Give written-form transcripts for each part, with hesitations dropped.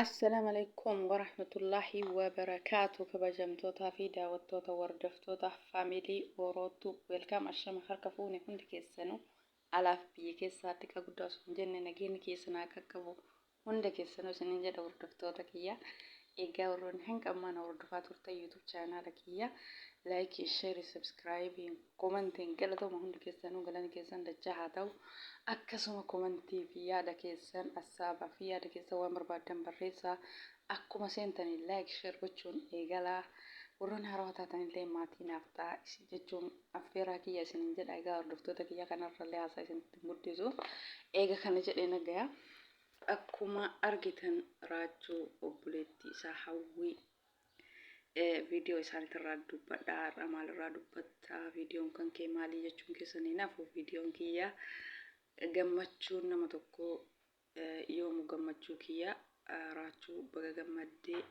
Assalaamu alaikum warahmatullaahi wabarakaatu. Kabajamtootaa fi daawwattoota, hordoftoota faamilii Orootu, welcome. Ashama, harka fuune hundi keessanuu, alaaf biyya keessaa, xiqqaa guddaa osoo hin jenne, nageenyi keessan haa qaqqabu hunda keessanuu isinin jedha. Hordoftoota kiyya, egaa warroonni hanga ammaa na hordofaa turtan, YouTube chaanaala kiyya like, share, subscribe, commentiin galatooma. Hundi keessanuu galanni keessan dachaa haa ta'u. Akkasuma commentii fi yaada keessan, assaabaa fi yaada keessan, waan barbaaddan barreessaa. Akkuma seentanii like, share gochuun eegalaa. Warroonni haarawaa taatanillee maatii naaf ta'a jechuun affeeraa kiyya isinin jedha. Egaa hordoftoota kiyya, kanarrallee haasaa isinitti guddisu eega kana jedhee nagaya. Akkuma argitan, Raachuu obboleettii isaa Hawwii viidiyoo isaaniitirraa dubbadha. Har'a maalirraa dubbatta, viidiyoon kan kee maalii jechuun keessanii nafu, viidiyoon kiyya gammachuun nama tokko yoomu gammachuu kiyya. Raachuu, baga gammaddee.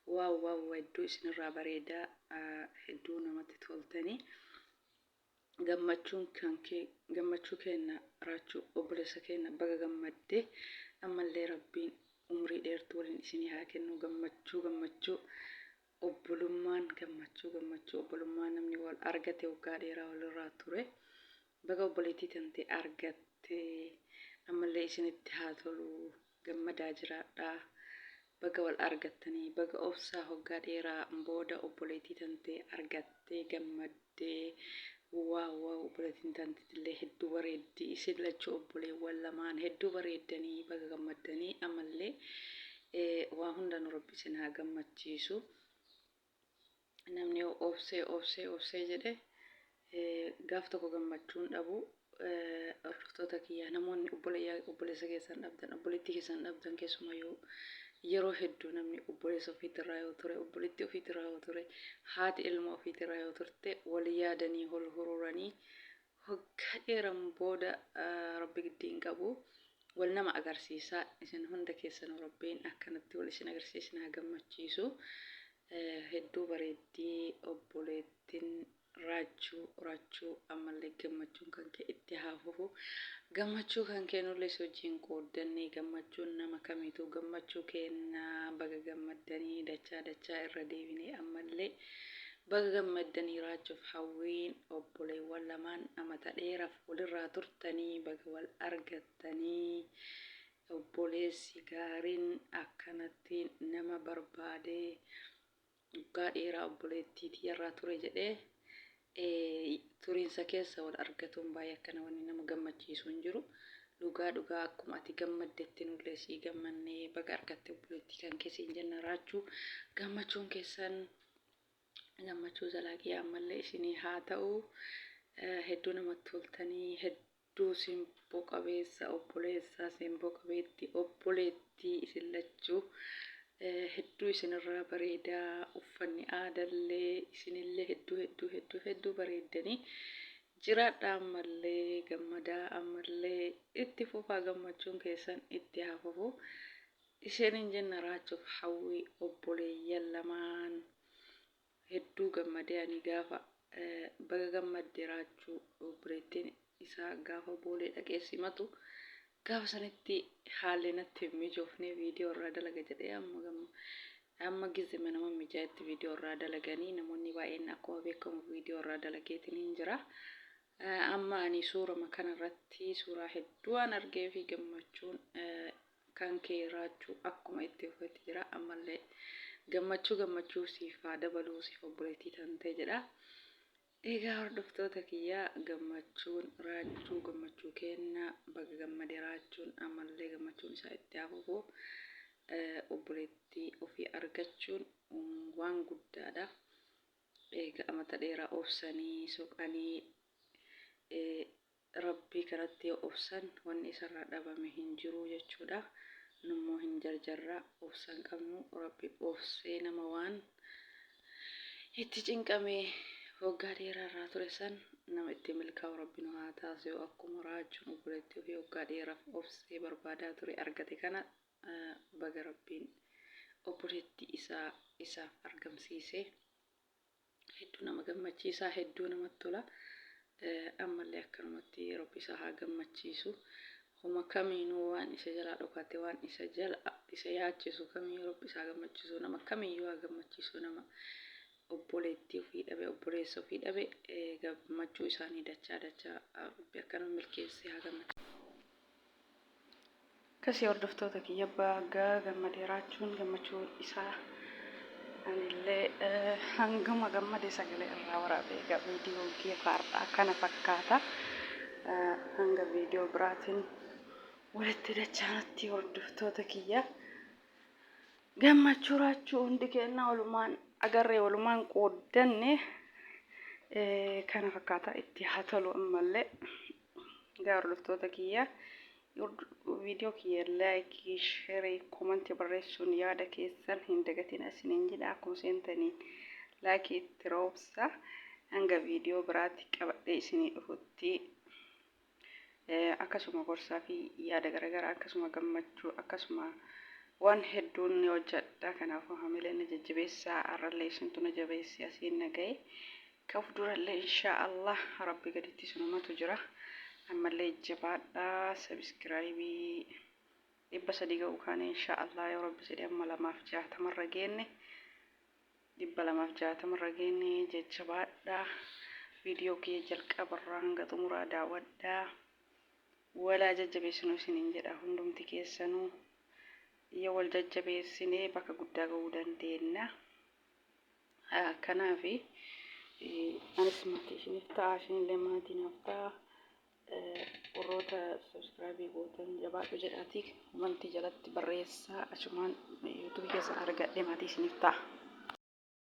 Wow wow, hedduu isinirraa bareedaa, hedduu namatti toltanii. Gammachuun kan kee gammachuu kenna. Raachuu obboleessa kenna, baga gammaddee. Ammallee Rabbiin umrii dheertuu waliin isinii haa kennu. Gammachuu gammachuu obbolummaan, gammachuu gammachuu obbolummaan, namni wal argate waggaa dheeraa walirraa ture, baga obboleettii tante argatte. Ammallee isinitti haa tolu, gammadaa jiraadhaa. Baga wal argattanii, baga obsaa waggaa dheeraa booda obboleettii tante argattee gammaddee. Wow wow, obboleettiin tantitillee hedduu bareeddi. Isin lachuu obboleewwan lamaan hedduu bareeddanii, baga gammaddanii. Ammallee waa hunda nu Rabbi isin haa gammachiisu. Namni obsee obsee obsee jedhe gaaf tokko gammachuun dhabu. Hordoftoota kiyyaa, namoonni obboleessa keessan dhabdan, obboleettii keessan dhabdan, keessumayyuu yeroo hedduu namni obboleessa ofiitirraa yoo ture, obboleettii ofiitirraa yoo ture, haati ilma ofiitirraa yoo turte, wal yaadanii wal hururanii hoggaa dheeran booda Rabbi giddiin qabu wal nama agarsiisa. Isin hunda keessanuu Rabbiin akkanatti wal isin agarsiisin haa gammachiisu. Hedduu bareeddii obboleettiin Raachuu. Raachuu, ammallee gammachuun kan kee itti haa fufu. Gammachuu kan kee nullee si wajjin qooddannee. Gammachuun nama kamiitu gammachuu kennaa. Baga gammaddanii dachaa dachaa irra deebinee. Ammallee baga gammaddanii, Raachuuf Hawwiin, obboleewwan lamaan amata dheeraaf walirraa turtanii, baga wal argattanii. Obboleessi gaariin akkanatti nama barbaadee waggaa dheeraa obboleettii tiyyarraa ture jedhee turiinsa keessa wal argatuun baay'ee akkana wanni nama gammachiisu hin jiru. Dhugaa dhugaa, akkuma ati gammaddetti nullee sii gammannee. Baga argatte obboleettii kan keessi hin jenna. Raachuu, gammachuun keessan gammachuu zalaaqii ammallee isinii haa ta'u. Hedduu namatti toltanii, hedduu simboo qabeessa obboleessa, simboo qabeetti obboleettii. Isin lachuu hedduu isinirraa bareedaa. Uffanni aadallee, isinillee hedduu hedduu hedduu hedduu bareeddanii. Jiraadha, ammallee gammadaa, ammallee itti fufaa, gammachuun keessan itti haa fufu isheen hin jenna. Raachuuf Hawwii, obboleeyyan lamaan, hedduu gammadee ani gaafa baga gammadde Raachuu, obboleettiin isaa gaafa Boolee dhaqee simatu, gaafa sanitti haalli natti hin mijoofne viidiyoo irraa dalaga jedhee. Amma amma gizima nama mijaa'etti viidiyoo irraa dalaganii, namoonni baay'een akkuma beekamu viidiyoo irraa dalageetiin hin jira. Amma ani suurama kanarratti suuraa hedduu waan argee fi gammachuun kan kee, Raachuu, akkuma itti fufetti jira. Ammallee gammachuu gammachuu siif haa dabaluu, siif obboleettii tantee jedha. Egaa hordoftoota kiyyaa, gammachuun Raachuu gammachuu kennaa. Baga gammade Raachuun, ammallee gammachuun isaa itti haa fufu. Obboleettii ofii argachuun waan guddaadha. Egaa amata dheeraa obsanii soqanii Rabbii kanatti yoo obsan, wanni isarraa dhabame hin jiru jechuudha. Nummoo hin jarjarraa, obsan qabnu. Rabbi obsee nama waan itti cinqame waggaa dheeraa irraa ture san nama itti milkaa'u Rabbi nu haa taasisu. Akkuma Raachuun obboleettii ofii waggaa dheeraaf obsee barbaadaa ture argate kana, baga Rabbiin obboleettii isaa isaaf argamsiise. Hedduu nama gammachiisa, hedduu namatti tola. Ammallee akkanumatti Rabbi isaa haa gammachiisu. Homa kamiinuu waan isa jalaa dhokate, waan isa jala isa yaachisu kamiyyuu Rabbi isaa gammachiisu, nama kamiyyuu haa gammachiisu. Nama obboleettii ofii dhabe, obboleessa ofii dhabe, gammachuu isaanii dachaa dachaa Rabbi akkanuma milkeessee haa gammachiisu. Akkasii hordoftoota kiyya, baga gammadee Raachuun. Gammachuu isaa anillee hanguma gammade sagalee irraa waraabee. Egaa viidiyoon kiyya har'aa kana fakkaata. Hanga viidiyoo biraatiin walitti dachaanatti, hordoftoota kiyya, gammachuu Raachuu hundi keenya walumaan agarree walumaan qooddanne kana fakkaata. Itti haa tolu ammallee. Egaa hordoftoota kiyya, viidiyoo kiyya like, share, comment barreessuun yaada keessan hin dagatin isiniin jedha. Akkuma seentaniin like itti roobsa. Hanga viidiyoo biraatti qabadhee isinii dhufutti, akkasuma gorsaa fi yaada garaagaraa, akkasuma gammachuu, akkasuma waan hedduun ni hojjedha. Kanaafuu hamilee na jajjabeessaa. Har'allee isintu na jabeesse asiin na ga'e. Ka of durallee inshaa Allah Rabbi gaditti sunumatu jira. Ammallee jabaadhaa. Subscribe 300 ga'uu kaane, inshaa Allah yoo Rabbi jedhe amma 260rra geenne, 260rra geenne. Jajjabaadhaa. Viidiyoo kiyya jalqabarraa hanga xumuraa daawwadhaa. Walaa jajjabeessinuu isiniin jedha. Hundumti keessanuu yoo wal jajjabeessinee bakka guddaa ga'uu dandeenya. Kanaafi anis maatii isiniif ta'a, isinillee maatii naaf ta'a. Warroota subscribe gootan jabaadhu jedhaatii comment jalatti barreessaa. Achumaan YouTube keessan argadhe maatii isiniif ta'a.